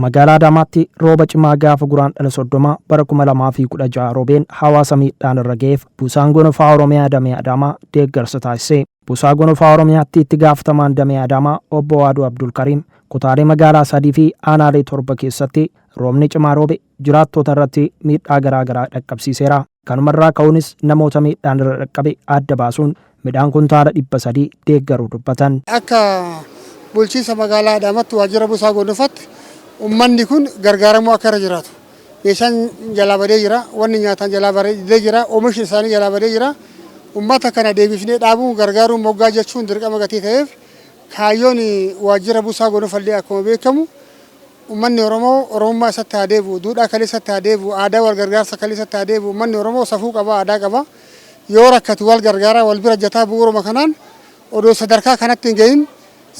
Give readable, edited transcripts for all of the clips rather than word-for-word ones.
Magaalaa Adaamaatti rooba cimaa gaafa Guraandhala 30 bara 2016 roobeen hawaasa miidhaan irra ga'eef Buusaan Gonofaa Oromiyaa Damee Adaamaa deeggarsa taasise. Buusaa Gonofaa Oromiyaatti itti gaafatamaan Damee Adaamaa Obbo Waaduu Abdulkariim kutaalee magaalaa 3 fi aanaalee 7 keessatti roobni cimaa roobe jiraattoota irratti miidhaa garaa garaa dhaqqabsiiseera. Kanumarraa ka'uunis namoota miidhaan irra dhaqqabe adda baasuun midhaan kuntaala 300 deeggaruu dubbatan. Akka bulchiinsa magaalaa Adaamaatti waajjira Buusaa Gonofaatti ummanni kun gargaaramuu akka irra jiraatu. Meeshaan jalaa badee jira, wanni nyaataan jalaa badee jira, oomishni isaanii jalaa badee jira. Ummata kana deebifnee dhaabuun gargaaruun moggaa jechuun dirqama gatii ta'eef kaayyoon waajjira Buusaa Gonofallee akkuma beekamu ummanni Oromoo Oromummaa isatti haa deebi'u, duudhaa kaleessatti haa deebi'u, aadaa wal gargaarsa kaleessatti haa deebi'u. Ummanni Oromoo safuu qaba, aadaa qaba. Yoo rakkatu wal gargaara, wal bira jataa bu'uuruma kanaan odoo sadarkaa kanatti hin gahin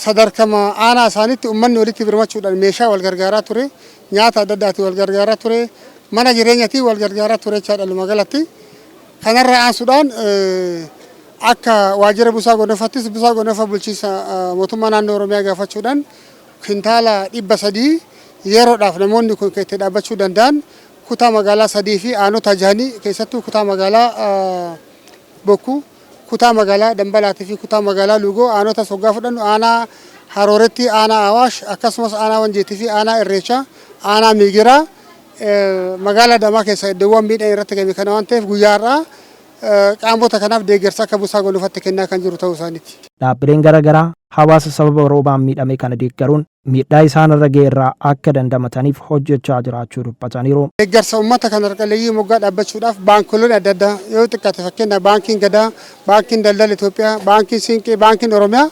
sadarkama aanaa isaaniitti ummanni walitti birmachuudhaan meeshaa wal gargaaraa ture, nyaata adda addaatiin wal gargaaraa ture, mana jireenyatiin wal gargaaraa ture jechaadha walumaa galatti. Kanarra aansuudhaan akka waajjira Buusaa Gonofattis Buusaa Gonofa bulchiinsa mootummaa naannoo Oromiyaa gaafachuudhaan kintaala 300 yeroodhaaf namoonni kun kan itti dhaabbachuu danda'an kutaa magaalaa 3 fi aanota jahanii keessattuu kutaa magaalaa Bokkuu, kutaa magaalaa Dambalaatii fi kutaa magaalaa Luugoo aanota soggaa fudhannu aanaa Harooretti, aanaa Awaash akkasumas aanaa Wanjiitii fi aanaa Irreechaa, aanaa Miigiraa magaalaa Adaamaa keessa iddoowwan miidhaan irratti game kana waan ta'eef guyyaa har'aa qaamota kanaaf deeggarsa akka Buusaa Gonofatti kennaa kan jiru ta'uu isaaniiti. Dhaabbileen garagaraa hawaasa sababa roobaan miidhame kana deeggaruun miidhaa isaan irra ga'e irraa akka dandamataniif hojjechaa jiraachuu dubbataniiru. Deeggarsa uummata kana harqaleeyyii moggaa dhaabbachuudhaaf baankiloonni adda addaa yoo xiqqaate fakkeenyaaf Baankiin Gadaa, Baankiin Daldala Itoophiyaa, Baankiin Siinqee, Baankiin Oromiyaa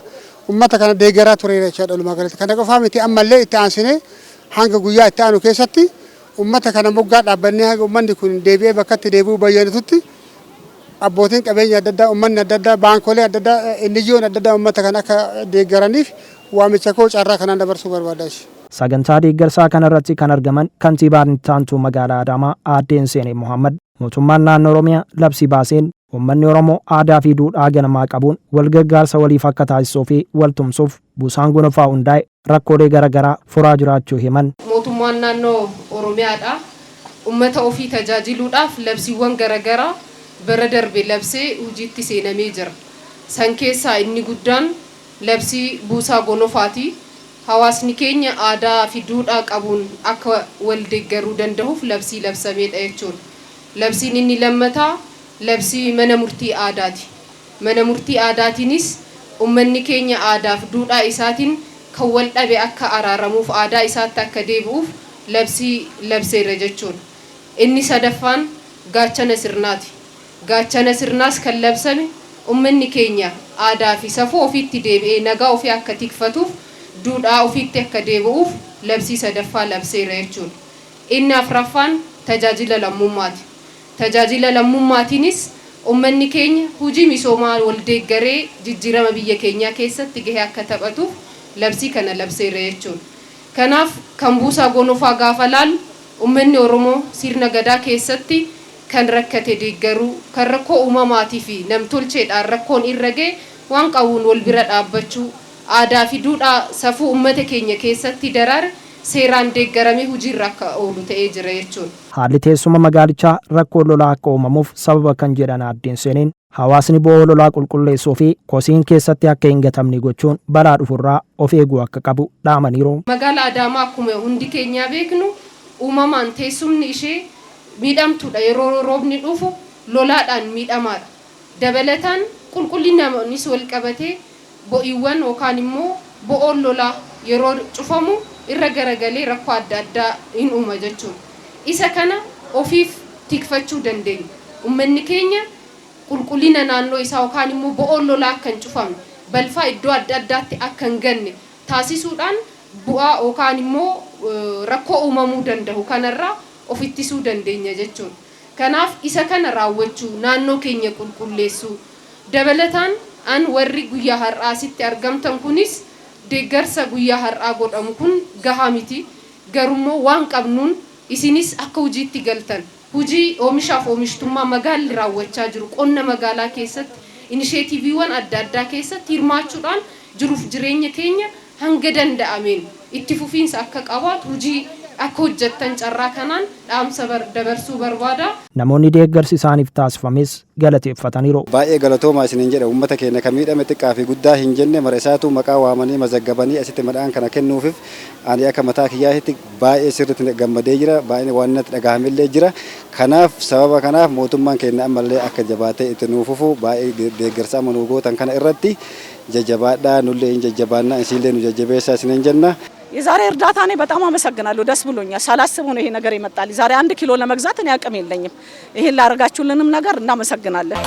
uummata kana deeggaraa tureera jechaadha walumaa galatti. Kana qofaa miti ammallee itti aansinee hanga guyyaa itti aanu keessatti uummata kana moggaa dhaabbannee hanga uummanni kun deebi'ee bakkatti deebi'uu bayyanatutti abbootiin qabeenya adda addaa, uummanni adda addaa, baankolee adda addaa, NGO'n adda addaa uummata kana akka deeggaraniif waamicha koo carraa kanaan dabarsuu barbaada. Sagantaa deeggarsaa kanarratti kan argaman kantiibaan itti aantuu magaalaa Adaamaa Aadde Inseenee Mohaammad mootummaan naannoo Oromiyaa labsii baaseen uummanni Oromoo aadaa fi duudhaa ganamaa qabuun wal gargaarsa waliif akka taasisuu fi wal tumsuuf buusaan gonofaa hundaa'e rakkoolee garagaraa furaa jiraachuu himan. Mootummaan naannoo Oromiyaadha ummata ofii tajaajiluudhaaf labsiiwwan garagaraa bara darbe labsee hojiitti seenamee jira. San keessaa inni guddaan labsii Buusaa Gonofaati. Hawaasni keenya aadaa fi duudhaa qabuun akka wal deeggaruu dandahuuf labsii labsameedha jechuudha. Labsiin inni lammataa labsii mana murtii aadaati. Mana murtii aadaatiinis ummanni keenya aadaaf duudhaa isaatiin kan wal dhabe akka araaramuuf aadaa isaatti akka deebi'uuf labsii labseera jechuudha. Inni sadaffaan gaachana sirnaati. Gaachana sirnaas kan labsame ummanni keenya aadaa fi safuu ofiitti deebi'ee nagaa ofii akka tikfatuuf, duudhaa ofiitti akka deebi'uuf labsii sadaffaa labseera jechuudha. Inni afraffaan tajaajila lammummaati. Tajaajila lammummaatiinis ummanni keenya hojii misoomaa wal deeggaree jijjiirama biyya keenyaa keessatti gahee akka taphatuuf labsii kana labseera jechuudha. Kanaaf kan Buusaa Gonofaa gaafa laallu ummanni Oromoo sirna Gadaa keessatti kan rakkate deeggaruu, kan rakkoo uumamaatii fi namtolcheedhaan rakkoon irra gahe waan qabuun wal bira dhaabbachuu, aadaa fi duudhaa safuu ummata keenya keessatti daraare seeraan deeggaramee hojiirra akka oolu ta'ee jira jechuudha. Haalli teessuma magaalichaa rakkoon lolaa akka uumamuuf sababa kan jedhan Aadde Inseeneen, hawaasni bo'oo lolaa qulqulleessuu fi kosiin keessatti akka hin gatamne gochuun balaa dhufurraa of eeguu akka qabu dhaamaniiru. Magaala Adaamaa akkuma hundi keenyaa beeknu uumamaan teessumni ishee miidhamtuudha. Yeroo roobni dhufu lolaadhaan miidhamaadha. Dabalataan qulqullinaanis walqabatee bo'iiwwan yookaan immoo bo'oon lolaa yeroo cufamu irra garagalee rakkoo adda addaa hin uuma jechuudha. Isa kana ofiif tikfachuu dandeenya. Ummanni keenya qulqullina naannoo isaa yookaan immoo bo'oon lolaa akka hin cufamne, balfaa iddoo adda addaatti akka hin ganne taasisuudhaan bu'aa yookaan immoo rakkoo uumamuu danda'u kanarraa of ittisuu dandeenya jechuudha. Kanaaf isa kana raawwachuu, naannoo keenya qulqulleessuu, dabalataan an warri guyyaa har'aa asitti argamtan kunis deeggarsa guyyaa har'aa godhamu kun gahaa miti. Garummoo waan qabnuun isinis akka hojiitti galtan, hojii oomishaaf oomishtummaa magaalli raawwachaa jiru qonna magaalaa keessatti, inisheetiiviiwwan adda addaa keessatti hirmaachuudhaan jiruuf jireenya keenya hanga danda'ameen itti fufiinsa akka qabaatu hojii Akka hojjettan carraa kanaan dhaamsa dabarsuu barbaada. Namoonni deeggarsi isaaniif taasifames galateeffataniiru. Baay'ee galatoomaa isiniin jedha. Uummata keenya kan miidhame xiqqaa fi guddaa hin jenne mara isaatu maqaa waamanii mazaggabanii asitti midhaan kana kennuufiif ani akka mataa kiyyaatti baay'ee sirriitti gammadee jira. Baay'ee waan natti dhagahamellee jira. Kanaaf sababa kanaaf mootummaan keenya ammallee akka jabaatee itti nuuf fufu baay'ee deeggarsa amma nuu gootan kana irratti jajjabaadhaa, nullee hin jajjabaannaa, isinillee nu jajjabeessaa isiniin jenna. የዛሬ እርዳታ እኔ በጣም አመሰግናለሁ። ደስ ብሎኛል። ሳላስበው ነው ይሄ ነገር የመጣልኝ። ዛሬ 1 ኪሎ ለመግዛት እኔ አቅም የለኝም። ይሄን ላደረጋችሁልንም ነገር እናመሰግናለን።